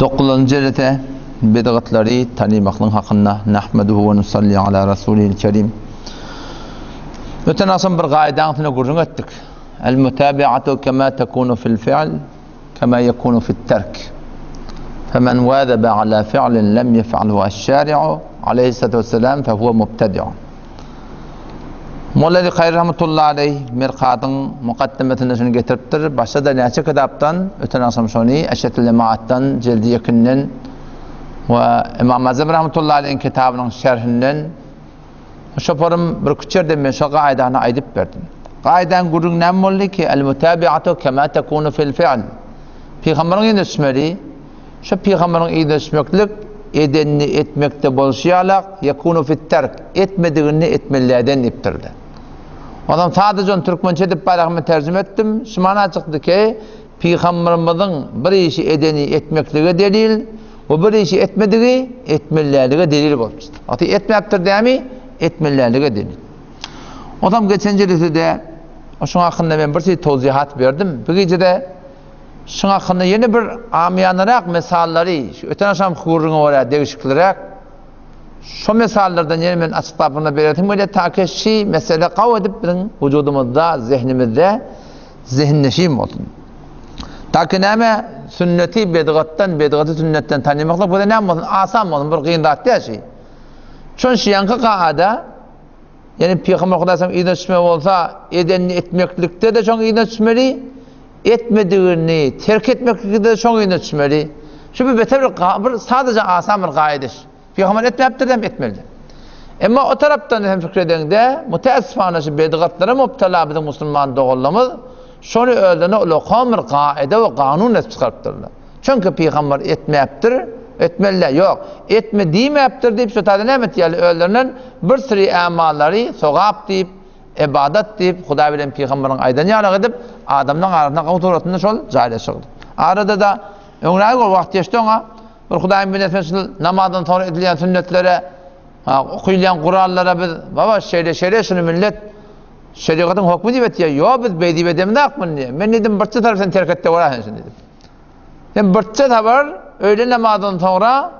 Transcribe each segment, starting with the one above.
Dokuzynjy jelese bidgatlary tanymaklyň hakynda Nahmeduhu we nusalli ala rasulihil kerim. Öten agşam bir gaýdaň üstünde gürrüň etdik. El mutabi'atu kema tekunu fil fi'l kema yekunu fit terk. Femen wazaba ala fi'lin lem yef'alhu eş-şari'u aleyhissalatu vesselam fehuve mubtedi'un. Molla Ali Kaýry rahmetullahi aleýh Mirkadyň mukaddemesinde şuny getiripdir. Başga-da näçe kitapdan, öten agşam şony Eşretül Lemaatdan, jeldi ýekinden we Imam Azam rahmetullahi aleýhiň kitabynyň şerhinden şoparym bir küç ýerde men şo gaýdany aýdyp berdim. Gaýdan gürrüň näme boldy ki, el mutabiatu kema tekunu fil fi'l. Pygamberiň ýüzüne düşmeli. Şu pygamberiň yzyna düşmeklik edenini etmekde bolşy ýalak, ýekunu fit-terk, etmedigini etmelilerden diýipdirler. Onsoň sadaja ony türkmençe edip baýragymy terjime etdim. Şu mana çykdy ki, pygamberimiziň bir işi edeni etmeklige delil we bir işi etmedigi etmelilerlige delil bolup çykdy. Wagty etmäpdir dämi? Etmelilerlige delil. Onsoň geçen jelesede şuň hakynda men bir şey towzihat berdim. Bu gijede Şuň hakynda ýene bir amyýanarak mysallary, şu öten agşamky gürrüňe görä degişikliräk, şo mysallardan ýene men açyklap munda beresim gelýär, ta ki şi mesele gawy edip biziň wujudymyzda, zehnimizde zehinleşim bolsun. Ta ki näme sünneti bedgatdan, bedgaty sünnetden tanymaklyk bize näme bolsun, asan bolsun, bir kyn zat däl şi. Çün şi ýaňky kaada, Ýagny Pygamber Hudaýyň yzyna düşmeli bolsa, edenini etmeklikde-de şoň yzyna düşmeli, etmedigini terk etmeklikde-de şoň yzyna düşmeli. Şu bir beter bir, bir sadaja asan bir gaýydyş. Pygamber etmäpdir hem etmeli. Emma o tarapdan hem pikir edeňde, müteessifana şu bedgatlara mubtala biziň musulman doganlarymyz şony özlerine ulakan bir gaýda we kanun edip çykarypdyrlar. Çünki pygamber etmäpdir, etmeli-dä, ýok, etme diýmäpdir diýip, şu taýda näme etýärler, özlerinden bir süri ämallary sogap diýip, ybadat diýip, Hudaý bilen pygamberiň aýdany ýaly edip, adamlaryň arasynda gawy suratynda şol jaýlaşykdy. Arada-da, öňräk ol wagt geçdi oňa, bir Hudaýyň bendesine şul namazdan soňra edilýän sünnetlere, okylýan Kuranlara biz, baba, şeýle-şeýle şuny millet şerigatyň hokmy diýip etýär, ýok, biz beý diýip edemzok muny diýýär. Men diýdim, birçe tarap sen terk et-de göräýsen şuny diýdim. Sen birçe sabar öýle namazdan soňra,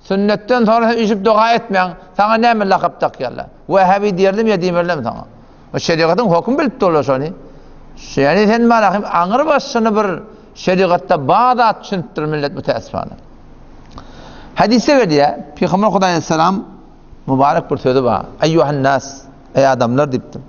sünnetden soňra sen üýşüp doga etmäň, saňa näme lakap dakýarlar? Wehhabi diýerdim ýa diýmerlermi saňa? O şerigatyň hökümi bilip durlar şony. Ýani sen marahym aňry başyny bir şerigatda bar zat düşünipdir millet müteessifana. Hadisde gelýär, Pygamber Hudaý aleyhisselam mübarek bir sözi bar. Eýýuhan nas, eý adamlar diýipdir.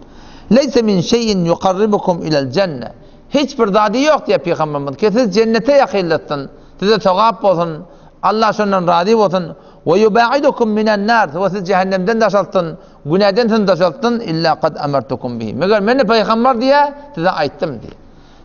Leýse min şeýin yukarribukum ilel jenne. Hiç bir zady ýok diýýär Pygamberimiz ki, sizi jennete ýakynlatsyn, size sogap bolsun, Allah şondan razy bolsun, we ýubaidukum minen nar, we sizi jähennemden daşaltsyn, günäden sizi daşaltsyn, illa kad amartukum bihi. Meger men pygamber diýýär, size aýtdym diýýär.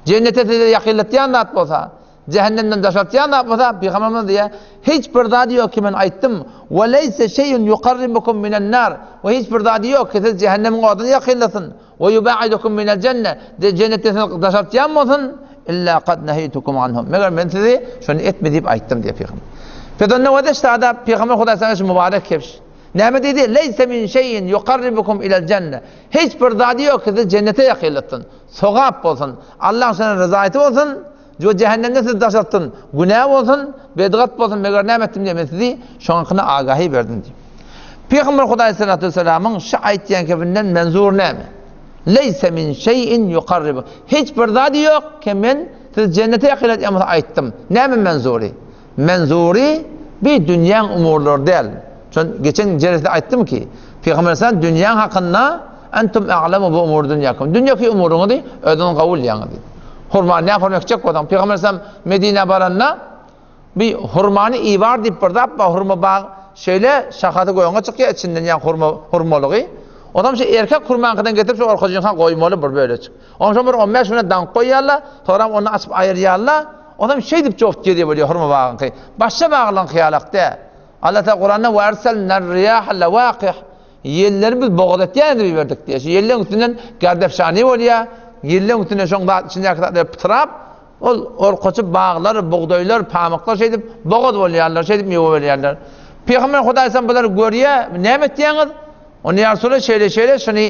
Jennete sizi ýakynlatýan zat bolsa, jähennemden daşaltýan zat bolsa, Pygamberimiz diýýär, hiç bir zady ýok ki men aýtdym, we leýse şeýun ýukarribukum minen nar, we hiç bir zady ýok ki sizi jähennemiň oduna ýakynlasyn, We ýubaidukum minel jenne, de jennetden sizi daşartýan bolsun, illa kad neheytukum anhu. Meger men sizi şony etme diýip aýtdym diýip pygamber. Pes onda wede ştada pygamber Hudaý sana şu mübarek kebş. Näme diýdi? Leýse min şeýin ýukarribukum ilel jenne. Hiç bir zady ýok ki sizi jennete ýakynlatsyn. Sogap bolsun. Allahyň sana ryzaýaty bolsun. We jähennemden sizi daşartsyn, günä bolsun, bedgat bolsun, meger näme etdim diýip, men sizi şoň hakynda agahi berdim diýip. Pygamber Hudaý sallallahu aleyhi ve sellem'iň şu aýtýan kebinden menzur näme? Leýse min şeýin ýukarribu. Hiç bir zady ýok ki men sizi jennete ýakyn etýän bolsa aýtdym. Näme menzury? Menzury bi dünýäň umurlary däl. Şon geçen jelesede aýtdym ki, Pygamber sallallahu dünýäň hakynda entum a'lemu bi umur dünýäkum. Dünýäki umuryňyzy özüňiz gowy bilýäňiz diýdi. Hurmany näme hurma ekjek bolsaň, Pygamber sallam Medinä baranda bi hurmany ibar diýip bir zat bar, hurma bag şeýle şahasy göňe çykýar, içinden ýa hurma hurmalygy. Onam şu erkek hurmaňkydan getirip şu orkajyňka goýmaly bir bölejik. Onam şo bir 15 güne daňyp goýýarlar, soňram ony açyp aýyrýarlar. Onam şeýdip joft gezýär bolýar hurma bagyňky. Başga baglaryňky ýalak däl. Allah Teala Kuranda we erselner riyaha lawaqih ýelleri biz bogaz etýän edip iberdik diýýär. Şu ýelleň üstünden gerdefşani bolýar. Ýelleň üstünden şoň zat içindäki zatlary pytrap, ol orkaçy baglar, bugdaýlar, pamyklar şeýdip bogaz bolýarlar, şeýdip miwe berýärler. Pygamber Hudaý sen bulary görýär, näme etýäňiz? Onda ýa Resulallah şeýle-şeýle şuny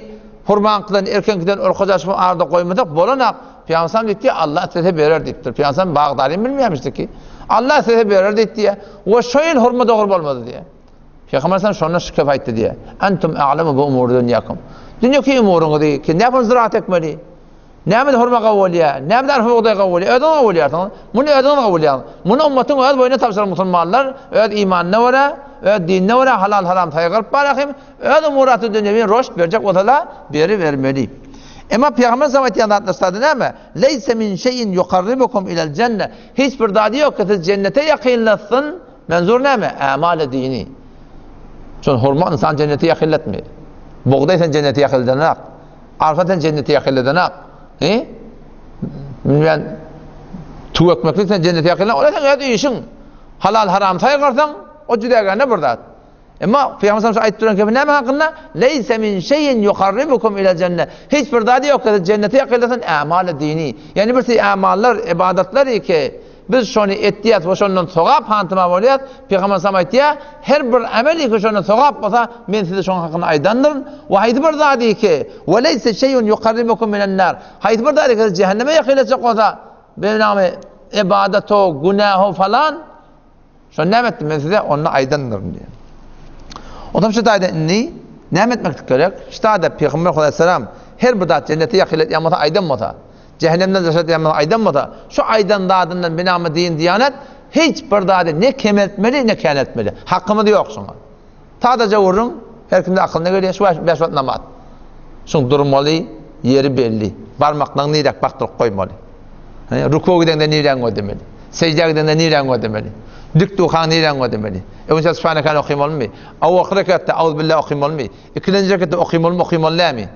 hurmaňkydan, erkeňkiden orkaç açyp arada goýmasak bolanak. Pygamber sallam diýipdir, Allah islese berer diýipdir. Pygamber sallam bagdaryny bilmeýärmişdi ki. Allah size berer diýdi diýýär. We şo ýyl hurma dogry bolmady diýýär. Pygamber aleyhisselam şonda şu kep aýtdy diýýär. Entum a'lemu bi umuri dünýakum. Dünýeki umuryňyzy ki näme ziraat etmeli? Näme hurma gawy bolýar? Näme arpa bugdaý gawy bolýar? Özüňiz gawy bolýarsyňyz. Muny özüňiz gawy bolýaňyz. Muny ummatyň öz boýnuna tabşyran musulmanlar öz imanyna görä, öz dinine görä halal haram saýgaryp barahym, öz umuraty dünýewi roşt berjek bolsalar, beribermeli. Emma Pygamber sallallahu aýtýan zatlar sada näme? Leýse min şeýin ýukarribukum ilel jenne. Hiç bir zady ýok ki siz jennete ýakynlatsyn. Menzur näme? Ämali dini. Şol hurma ynsan jennete ýakynlatmaýar. Bugdaý sen jennete ýakynladanok. Arpa sen jennete ýakynladanok. He? Bilmeýän tüw ekmeklik sen jennete ýakynlan, ol sen öz işiň. Halal haram saýgarsaň, o jüdägäne bir zat. Emma Pygamber sallallahu aýdyp duran kepi näme hakynda? Leýse min şeýin ýukarribukum ila jenne. Hiç bir zady ýok ki jennete ýakynlasyn ämaly dini. Ýani bir şey amallar, ibadatlar ki biz şony etýäs we şondan sogap hantyma bolýas. Pygamber sallallahu aýtýar, her bir ameli ki şondan sogap bolsa, men size şonuň hakynda aýdandyryn. We haýsy bir zady ki, we leýse şeýun ýukarribukum minan nar. Haýsy bir zady ki cehenneme ýakynlaşjak bolsa, benami ibadato, günaho falan Şony näme etdim men size onda aýdandyryn diýýär. Ondan şu taýda indi näme etmeklik gerek? Şu taýda Pygamber aleyhisselam her bir zat jennete ýakyn etýän bolsa aýdan bolsa, cehennemden daş etýän bolsa aýdan bolsa, şu aýdan zadyndan binamy din diýanet hiç bir zady ne kemeltmeli ne käneltmeli. Hakymyz ýok şuňa. Sadaja gürrüň, her kimde akylyna gelýär, şu bäş wagt namaz. Şuň durmaly ýeri belli. Barmaklaryňy niräk bakdyryp goýmaly. Ruku gideňde niräň gözlemeli. Sejdä gideňde niräň gözlemeli. Dik durkaň niräň gözlemeli. Öňçe Sübhanekany okymalymy? Owalky rekatda Auzubilla okymalymy? Ikilenji rekatda okymalymy, okymaly dälmi?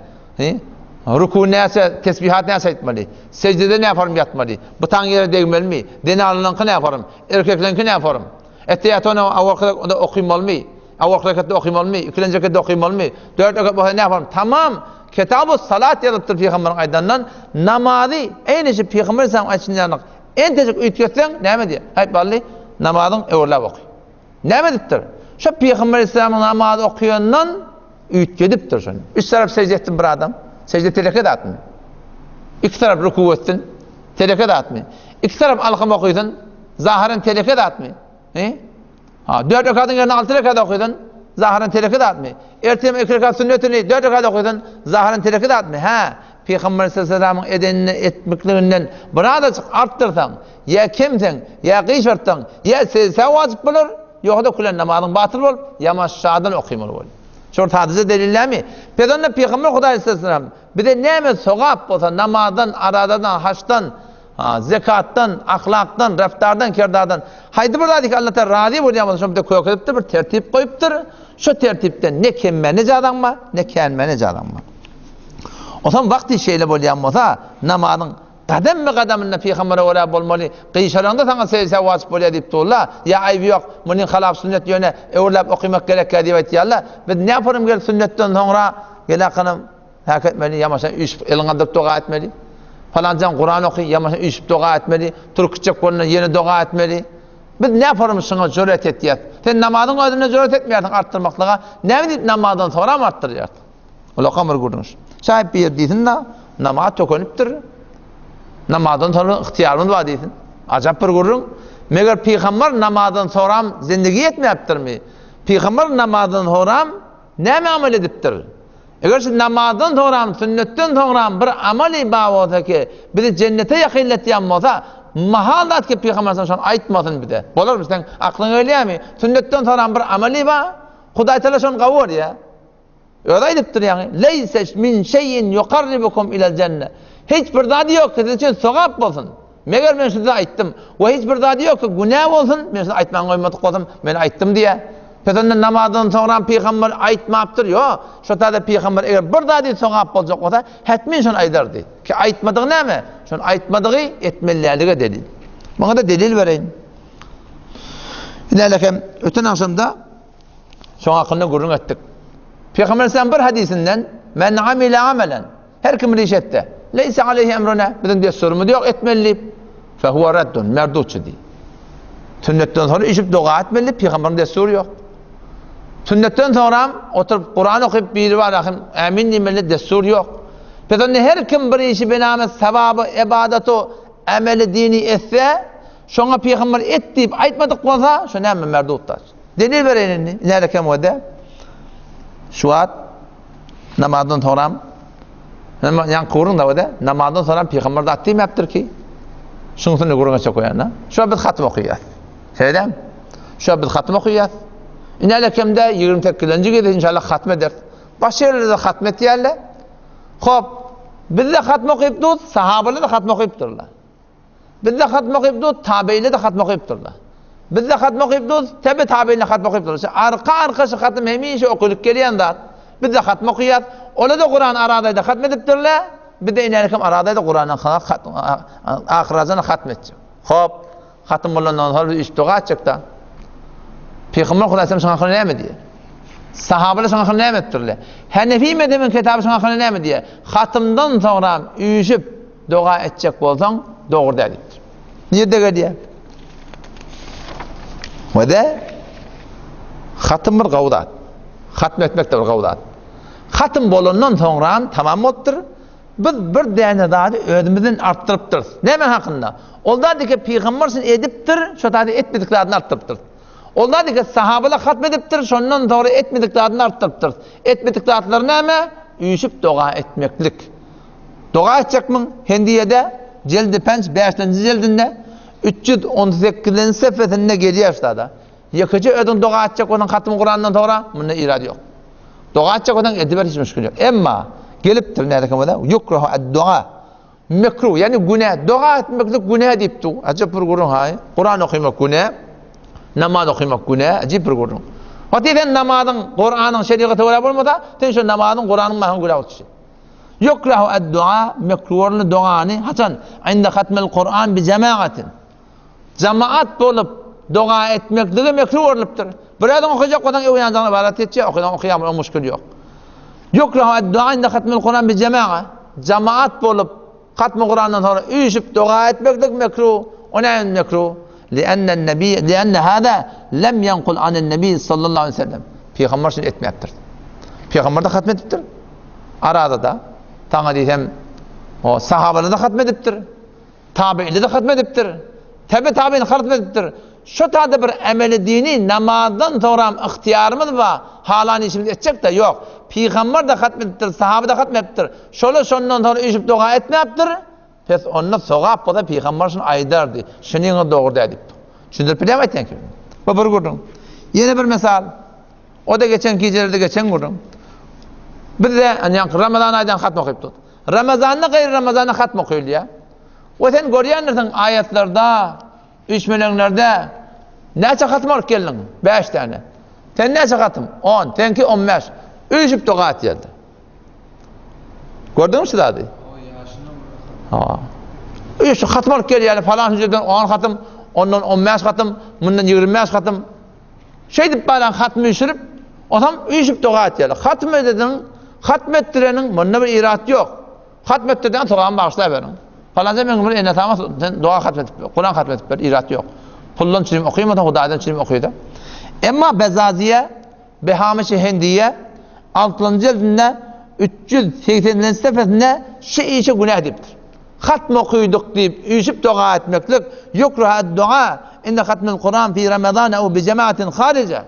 Ruku näçe, tesbihat näçe aýtmaly? Sejdede näform ýatmaly? Butaň ýere degmelimi? Zenanlaryňky näform? Erkekleriňki näform? Etteýatony owalky rekatda okymalymy? Owalky rekatda okymalymy? Ikilenji rekatda okymalymy? Dört rekat bolsa näme form? Tamam. Kitabu salat ýazypdyr pygamberiň aýdandan. Namazy eýni şu pygamber sallam aýtşyn ýaly entejik üýtgetseň näme diýer? Aýt bally, namazyň öwürläp oky. Näme edipdir? Şu pygamber aleyhisselamyň namazy okaýandan üýtgedipdir şony. Üç tarap sejde etsin bir adam. Sejde teleke zatmy? Iki tarap ruku etsin. Teleke zatmy? Iki tarap alkam okysyn. Zahyran teleke zatmy? He? Ha, 4 rekatyň ýerine 6 rekat okydyn, zahyran teleke zatmy? Ertir 2 rekat sünnetini 4 rekat okydyn, zahyran teleke zatmy? Hä, Pygamber sallallahu edenini etmekliginden birazajyk artdyrsaň, ýa kemseň, ýa gyşartsaň, ýa sejde wajyp bolar, ýogsa-da külen namazyň batyl bolup, ýamaşjadan okymaly bolýar. Şol sadaja delillämi? Pes onda Pygamber Hudaý sallallahu bize näme sogap bolsa namazdan, arazadan, haçdan, Zekatdan, ahlakdan, reftardan, kerdardan haýsy bir zady ki Allah Taala razy bolýan bolsa şony bize kökezipdir, bir tertip goýupdyr. Şo tertipden ne kemmäne jazaň bar, ne känmäne jazaň bar. Onsoň wagty şeýle bolýan bolsa, namazyň gademme-gadamynda pygambere görä bolmaly, gyşaraňda saňa sejde wajyp bolýar diýip durlar, ýa aýby ýok, munyň halap sünnet ýöne öwürläp okymak gerekkä diýip aýtýarlar. Biz näporum gelip sünnetden soňra gelakanam Häk etmeli, ýamaşa üýşüp elin galdyryp doga etmeli. Palanjan Kuran oky, ýamaşa üýşüp doga etmeli. Turup gitjek bolanda ýene doga etmeli. Biz näporym şuňa jüret etýäs? Sen namazyň özünde jüret etmeýärsiň artdyrmaklyga, näme diýip namazdan soňram artdyrýarsyň? Ulakam bir gürrüň. Şaýyp bir ýer diýsin-de, namaz tökenipdir. Namazdan soňra ygtyýarymyz bar diýsin. Ajap bir gürrüň. Meger pygamber namazdan soňram zindigi etmäpdirmi? Pygamber namazdan soňram näme amal edipdir? Eger şu namazdan soňram, sünnetden soňram bir amaly bar bolsa ki, bizi jennete ýakynlatýan bolsa, mahal zat ki Pygamber sallallahu şony aýtmasyn bize. Bolarmy sen aklyňa gelýärmi? Sünnetden soňram bir amaly bar. Hudaý Taala şony gawy görýär. Özi aýdypdyr ýaňy, Leýse min şeýin ýukarribukum ilel jenne. Hiç bir zady ýok ki siz üçin sogap bolsun. Meger men size aýtdym, we hiç bir zady ýok ki, günä bolsun, men size aýtman goýmadyk bolsam, men aýtdym diýýär. Pes onda namazdan soňram pygamber aýtmapdyr, ýok, şo taýda pygamber eger bir zady sogap boljak bolsa, hetmin şony aýdardy. Ki aýtmadygy näme? Şony aýtmadygy etmelilige delil. Muňa-da delil bereýin. Ine hem öten agşamda şoň hakynda gürrüň etdik. Pygamber sallam bir hadisinden men amile amelen Her kim bir iş etse, Leýse aleýhi emruna, biziň dessurymyz ýok etmeli diýip, fehuwe reddun, merdutçy diý. Sünnetden soňra üýşüp doga etmeli diýip, pygamberiň dessury ýok. Sünnetden soňram oturyp Kuran okyp biri bar ahim ämin diýmeli dessur ýok. Pes onda her kim bir işi bename sawaby, ebadaty, ameli dini etse, Şoňa pygamber et diýip aýtmadyk bolsa, şo näme merdut daş. Delil bereýin indi. Näde kem wede? Şu wagt namazdan soňram Näme ýan gurun da wede? Namazdan soňram pygamber zat diýmäpdir ki. Şunusyny gurun geçip goýanda. Şu biz hatym okaýas. Şeýdem. Şu biz hatym okaýas. Ine kemde 28-nji gece inşallah hatm eder. Başga ýerlerde hatm etýärler. Hop, bizde hatm okyp dur, sahabalar da hatm okypdyrlar. Bizde hatm okyp dur, tabeýler de hatm okypdyrlar. Bizde hatm okyp dur, tebe tabeýler hatm okypdyrlar. Arka arka şu hatm hemişe okylyp gelýän zat. Bizde hatm okaýas. Olar da Kur'an aradaýda hatm edipdirler. Bizde ine kim aradaýda Kur'anyň ahyrazyny hatm etjek. Hop, Hatym bolandan soň biz üç doga etjekda. Pygamber Hudaý şoňa hakynda näme diýýär? Sahabalar şoňa hakynda näme etdirler? Hanefi mezhebiniň kitaby şoňa hakynda näme diýýär? Hatymdan soňra üýşüp doga etjek bolsaň, dogry däl diýipdir. Nirde gelýär? We de hatym bir gowy zat. Hatm etmek de bir gowy zat. Hatym bolandan soňra tamam bolupdyr. Biz bir däne zady özümizden artdyrypdyrys. Näme hakynda? Ol zady ki pygamber şun edipdir, şo zady etmedik zadyny artdyrypdyrys. Ol zady ki sahabalar hatm edipdir, şondan soňra etmedik zadyny artdyrypdyrys. Etmedik zatlary näme? Üýşüp doga etmeklik. Doga etjekmiň? Hendiýede jeldi penç bäşinji jeldinde 318-nji sefesinde gelýär şu zada. Ýekeje özüň doga etjek bolsaň hatm Kurandan soňra munda irad ýok. Doga etjek bolsaň ediber hiç müşkil ýok. Emma gelipdir nädeken bolsa yukrahu ad-dua mekruh ýagny günä doga etmeklik günä diýipdi. Ajap bir gürrüň haý. Kuran okamak günä, namaz okamak günä, ajap bir gürrüň. Wagty sen namazyň, Kuranyň şerigaty görä bolmasa, sen şu namazyň, Kuranyň mahyň günä bolupdyr. Yukrahu ad-dua mekruh dogany haçan? Inda hatmil Kuran bi jamaatin. Jamaat bolup doga etmekligi mekruh görlüpdir. Bir özüň okajak bolsaň öň ýanjagyna ybadat etjek, okasaň okaýaň oň muşkili ýok. Ýukrahu ad-dua inda hatmil Kuran bi jema'a. Jamaat bolup hatmy Kurandan soňra üýşüp doga etmeklik mekruh. O näme mekruh? Li'enne nebi li'enne hada lem yanqul anen nebi sallallahu aleyhi ve sellem. Pygamber şunu etmäpdir. Pygamber de hatm edipdir. Arada da saňa diýsem o sahabalar da hatm edipdir. Tabeýinde-de hatm edipdir. Tebe tabeýin hatm edipdir. Şo tada bir emeli dini namazdan soňram ygtyýarymyz bar, halan işimizi etjek-de, ýok. Pygamber-de hatm edipdir, sahaba-da hatm edipdir. Şolar şondan soňra üýşüp doga etmäpdir. Pes onda sogap bolsa pygamber şuny aýdardy. Şunyňy dogry däl diýipdir. Düşündirip bilýärmi aýtýan kimi? Bu bir gürrüň. Ýene bir mysal. O-da geçen gijelerde geçen gürrüň. Bizde, ýaňky Ramazan aýdan hatm okypdyk. Ramazanda gaýry Ramazanda hatm okylýar. We sen görýändirsiň aýatlarda, üýşmeleňlerde näçe hatm alyp geldiň? 5 däne. Sen näçe hatm? 10, seňki 15. Üýşüp doga etýärdi. Gördüňmi şu zady? Ha. Üýşüp hatm alyp gelýärler, falan hüjreden 10 hatm, ondan 15 hatm, mundan 25 hatm. Şeýdip baran hatmy üýşürip, onsoň üýşüp doga etýärler. Hatm edeniň, hatm etdireniň munda bir irat ýok. Hatm etdirden sogabyny bagyşlaberiň. Palanca meň bir ene-atama sen doga hatm edip ber, Kuran hatm edip ber, irat ýok. Puldan çürim okymasa Hudaýdan çürim okyda. Emma Bezaziýe, Behamişi Hendiýe altynjy jildinde 380-nji sefesinde şu işe günä diýipdir. Hatm okydyk diýip üýşüp doga etmeklik, ýukraha ad-dua inde hatmil Kuran fi Ramazan ew bi jemaatin harija.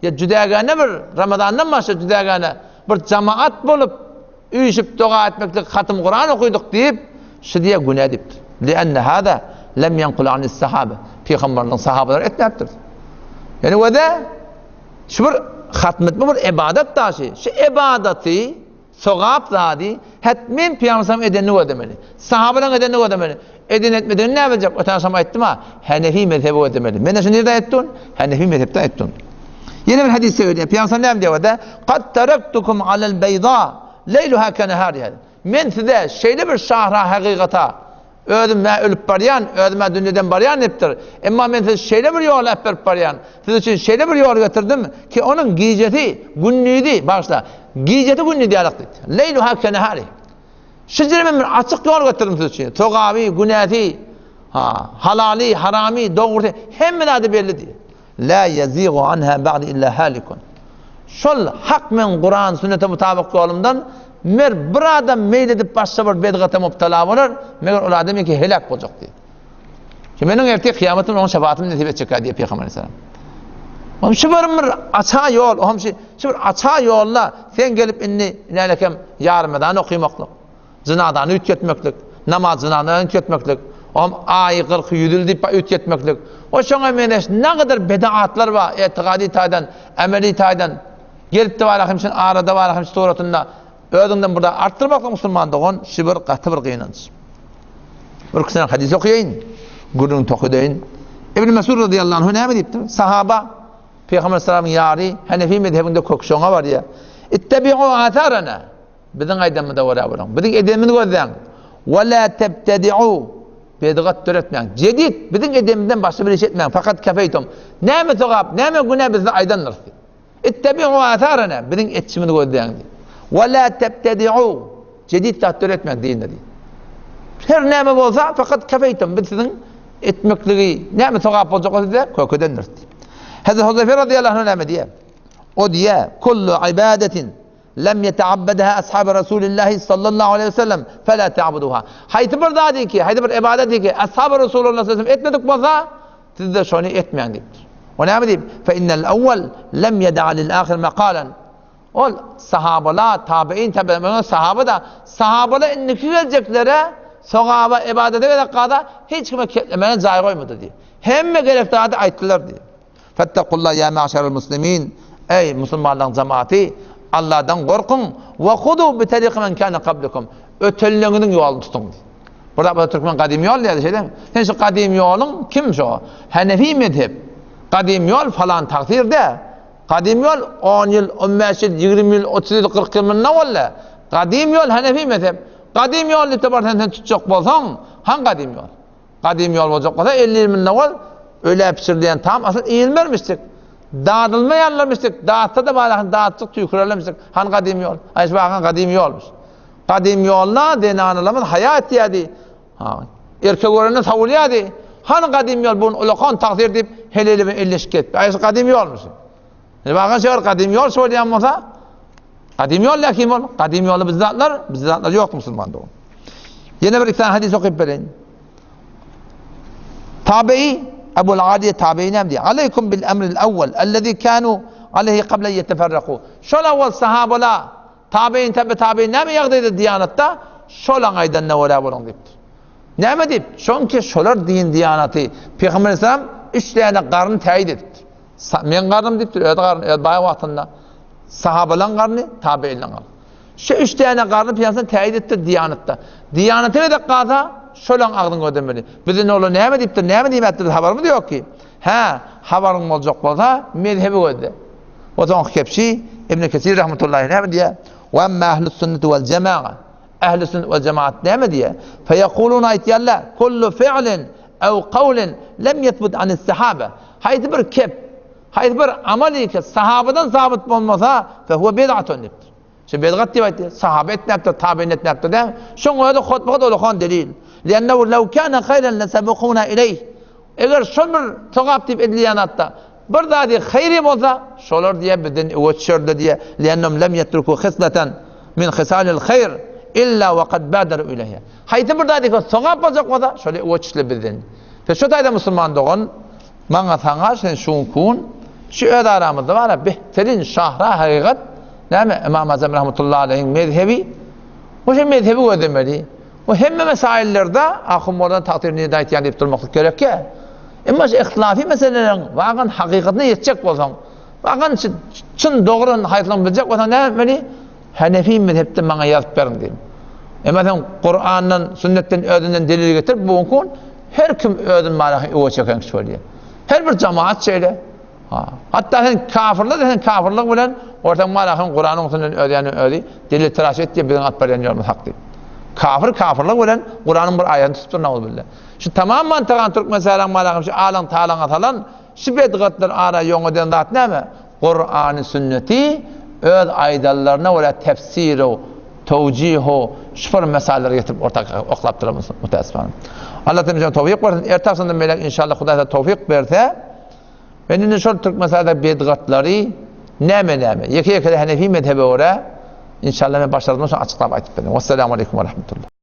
Ýa jüdägäne bir Ramazandan başga jüdägäne bir jamaat bolup üýşüp doga etmeklik hatm Kuran okydyk diýip şu diýe günä diýipdir. Li'enne hada lem ýenkul anis sahabe. Pygamberliň sahabalary etmäpdir. Ýani wede şu bir hatm etme bir ibadat daşy. Şu ibadaty Sogap zady hetmen Pygamber sallam edenini gözlemeli. Sahabalaryň edenini gözlemeli. Eden etmedigini näme biljek? Öten agşam aýtdym-a, Hanefi mezhebi gözlemeli. Men şuny nirde aýtdym? Hanefi mezhepde aýtdym. Ýene bir hadysda gelýär. Pygamber sallam näme diýýär? Kad taraktukum alal bayda leyluha kanahariha. Men size şeýle bir şahra hakykata Özüm-ä ölüp barýan, özüm-ä dünýeden barýan diýipdir. Emma men sizi şeýle bir ýola äpberip barýan, siz üçin şeýle bir ýol getirdim ki, onuň gijesi, gündizi, bagyşla, gijesi gündiz ýalyk diýipdir. Leýluha kenehari. Şu ýere men bir açyk ýol getirdim siz üçin. Sogaby, günäsi, ha, halaly, haramy, dogrusy, hemme zady belli diýip. La ýezigu anha ba'di illa halikun. Şol hak men Kuran sünnete mutabyk ýolumdan mer bir adam meýl edip başga bir bedgata mubtala bolar, meger ol adam ýeke heläk boljak diýdi. Ki meniň ertir kyýamatym onuň şefaatym nesip etjek diýip Peygamber aleyhisselam. Onuň şu bir bir aça ýol, onuň şu şu bir aça ýolda sen gelip indi nälekem ýarymydan okymaklyk, jynazany üýtgetmeklik, namaz jynazany üýtgetmeklik, onuň aýy 40 ýüz ýyl diýip üýtgetmeklik. O şoňa meneş nägadar bedaatlar bar, etikadi taýdan, ameli taýdan gelip de bar hem şun arada bar hem suratynda Özüňden burada artdyrmaklyk musulman dogan şu bir gaty bir gynanç. Bir kişiden hadis okaýyn, gürrüň tokudaýyn. Ibn Mesud radıyallahu anh näme diýipdir? Sahaba Peygamber sallamyň ýary Hanefi mezhebinde kök şoňa barýar. Ittebi'u atharana. Biziň aýdanymyza görä boluň. Biziň edenimizi gözläň. Ve la tebtedi'u. Bedgat döretmäň. Jedid biziň edenimizden başga bir iş etmäň. Fakat kefeytum. Näme sogap, näme günä bizde aýdandyrys. Ittebi'u atharana, biziň etişimizi gözläň diýip. Ve la tebtedi'u, jedid zat döretmäň dinde diýip. Her näme bolsa, fakat kefeytum, biz siziň etmekligi, näme sogap boljak bolsa size kök edendiris diýip. Hazreti Huzeyfe radıyallahu anh näme diýýär? O diýýär, kullu ibadetin lem yeteabbedha ashabu Rasulillahi sallallahu aleyhi ve sellem fela ta'buduha. Haýsy bir zady ki, haýsy bir ibadeti ki, ashabu Rasulullah sallallahu aleyhi ve sellem etmedik bolsa, Siz-de şony etmäň diýipdir. O näme diýip? Fe innel awwal lem yeda lil ahir makalan. Ol sahabalar, tabiin, tabiin, sahaba da sahabalar indiki geljeklere sogaba, ibadete gerek galsa hiç kime keplemene jaý goýmady diýip. Hemme gerek zady aýtdylar diýip. Fettakullah ya ma'şarel muslimin. Eý musulmanlaryň jemaaty, Allahdan gorkuň we hudu bi tariqi men kana qablukum. Ötenleriňiziň ýoluny tutuň diýip. Bir zat türkmen gadym ýol diýýär şeýle. Sen şu gadym ýoluň kim şo? Hanefi mezhep. Gadym ýol falan tagsyr de. Gadym ýol 10 ýyl, 15 ýyl, 20 ýyl, 30 ýyl, 40 ýyl mundan boldy. Gadym ýol Hanefi mezhep. Gadym ýol diýip bar sen sen tutjak bolsaň, han gadym ýol? Gadym ýol boljak bolsa 50 ýyl mundan bol. Öle pişirilýän tam asyl iýilmermişdik. Dadylmaýanlarmyşdyk. Datsa da barahan datjyk tüýkürerlermişdik. Han gadym ýol. Aý şu bakan gadym ýolmuş. Gadym ýolda zenanalarymyz haýa etýärdi. Ha, erkek görende sowulýardy. Hany gadym ýol bu ulakan tagsyr diýip heleli bilen elleşip ketdi. Aý şu gadym ýolmuş. Ne bakan şeýle gadym ýol şolýan bolsa, gadym ýol näkim ol? Gadym ýolda biz zatlar, biz zatlar ýok musulman dogan. Ýene bir iki tane hadis okyp bereýin. Tabi'i Ebul Aliye tabi'i näme diýýär? Aleykum bil emril awwal allazi kanu aleyhi qabla yeteferraku. Şol awwal sahabalar Tabein, tebe tabein näme ýagdaýda diýanatda şolaň aýdanyna görä boluň diýipdir. Näme diýip? Çünki şolar din diýanaty Pygamber aleyhisselam üç däne garny täýit edipdir. Men garnym diýipdir, öz garny, öz baý wagtynda. Sahabalaň garny, tabeinleň garny. Şu üç däne garny Pygamber täýit edipdir diýanatda. Diýanata gezek galsa, şolaň agzyny gözlemeli. Biz indi olar näme diýipdir, näme diýmäpdir habarymyz ýok ki. Hä, habaryň boljak bolsa, mezhebi gözle. O soňky kepşi Ibn Kesir rahmetullahi näme diýýär? Wa amma ahlus sünneti wal jamaa. Ahli sünnet wal jemaat näme diýýär? Fe ýekulun aýtýarlar, kullu fi'lin aw qawlin lem yethbut anis sahaba. Haýsy bir kep, haýsy bir amal ki sahabadan sabit bolmasa, fe huwa bid'atun diýipdir. Şu bedgat diýip aýtdy. Sahaba etmäpdir, tabein etmäpdir däl. Şoň özi hotbahut ulakan delil. Li'ennehu lew kana haýran lesebekuna ileýh. Eger şol bir sogap diýip edilýän zatda bir zady haýry bolsa, şolar diýe bizden öňe düşerdi diýe. Li'ennehum lem yetruku hislatan min hisalil haýr illa we kad badaru ileýha. Haýsy bir zady sogap boljak bolsa, şoly öňe düşle bizden. Fe şo taýda musulman dogan Maňa saňa sen şuňkun şu öz aramyzda bara behterin şahra hakykat näme Imam Azam rahmetullahi aleyhiň mezhebi bu şu mezhebi gözlemeli. Bu hemme mesaillerde ahun boldan takdyr nirde aýtýan diýip durmaklyk gerek ýa. Emma şu ihtilafi meseleleriň wagan hakykatyna ýetjek bolsaň, wagan çyn dogry haýsyny biljek bolsaň näme etmeli? Hanefi mezhepde maňa ýazyp beriň diýip. Emma sen Kur'andan, sünnetden özünden delil getirip bu gün Her kim özüni marahy öwe çeken kişi bolýar. Her bir jamaat şeýle. Ha. Hatda sen kafirler sen kafirlik bilen ortaň marahyň Kuranyň üstünden öz ýany özi delil tıraş et diýip biziň alyp barýan ýolumyz hak diýip. Kafir kafirlik bilen Kuranyň bir aýatyny tutupdyr nauzubilla. Şu tamam mantygan türkmen sähraň marahyň şu alaň talaňa salan şu bedgatlar ara ýoň eden zat näme? Kurany sünneti öz aýdanlaryna görä tefsiri towjihu şu bir mesalleri getirip orta oklapdyr müteessifan. Allah bize towfik bersin. Erte akşamdan melek inşallah Hudaý towfik berse men indi şol Türkmenistanda bedgatlary näme näme ýeke ýeke Hanefi mezhebe görä inşallah men başardym şo açyklap aýtyp berdim. Wassalamu aleýkum we rahmetullah.